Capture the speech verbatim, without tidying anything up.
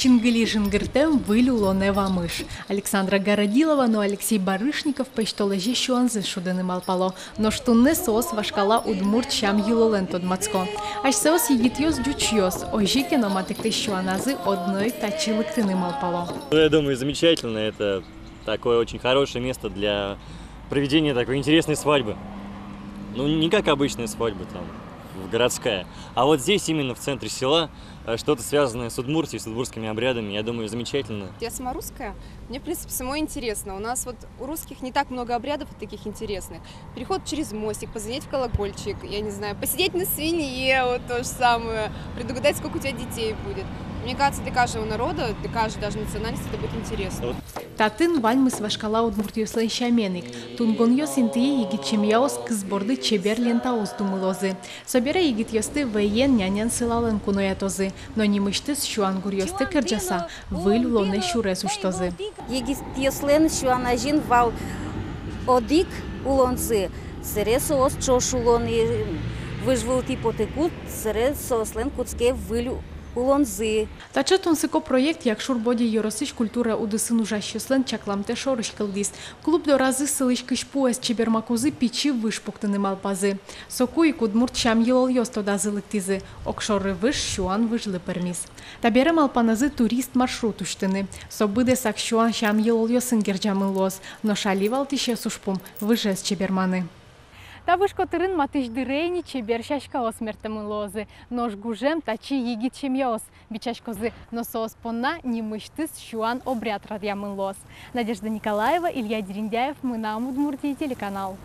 Синкыли жингыртэм, выль улонэ вамыш. Александра Городилова но Алексей Барышников пӧсьтолэзе сюанзэс шудыны малпало. Нош туннэ соос вашкала удмурт сям-йылолэн тодматско. Асьсэос егитъёс ӟучъёс, озьы ке но матыктӥсь сюаназы одно ик татчы лыктыны малпало. Ну, я думаю, замечательно. Это такое очень хорошее место для проведения такой интересной свадьбы. Ну, не как обычная свадьба там, в городская, а вот здесь, именно в центре села, э, что-то связанное с Удмуртией, с удмуртскими обрядами, я думаю, замечательно. Я сама русская, мне, в принципе, самой интересно. У нас вот у русских не так много обрядов вот таких интересных. Переход через мостик, позвонить в колокольчик, я не знаю, посидеть на свинье, вот то же самое, предугадать, сколько у тебя детей будет. Мне кажется, для каждого народа, для каждой даже национальности это будет интересно. Татын ваньмыз вашкала удмуртъёслэн сямен ик. Тунгонъёс интые егит семьяос кыз борды чебер лентаос думылозы. Собере егитъёсты вӧен, няньэн-сылалэн куноятозы. Но нимысьтыз сюан гуръёсты кырӟаса, выль улонэ сюрес усьтозы. Егитъёслэн сюан азьын вал одӥг улонзы, сэре соос ӵош улонэ выж вылтӥ потыкуд, сэре соослэн кутске выль улонзы. Таӵе тунсыко проект Якшур-Бӧдья ёросысь культура удысын ужасьёслэн чакламтэ шорысь кылдӥз. Клуб доразы сылӥсь кызьпуэз чебермакузы пичи выж пуктыны малпазы. Соку ик удмурт сям-йылолъёс тодазы лыктӥзы. Огшоры выж сюан выжлы пӧрмиз. Табере малпаназы турист маршрут усьтыны. Со быдэсак сюан сям-йылолъёсын герӟамын луоз. Нош али валтӥсез ужпум – выжез чеберманы. Та выж котырын матысь дыре ини чебер сяськаос мерттэмын луозы. Нош гужем татчы егит семьяос бичаськозы, но соос понна нимысьтыз сюан обряд радъямын луоз. Надежда Николаева, Илья Дерендяев, «Мынам Удмуртие» телеканал.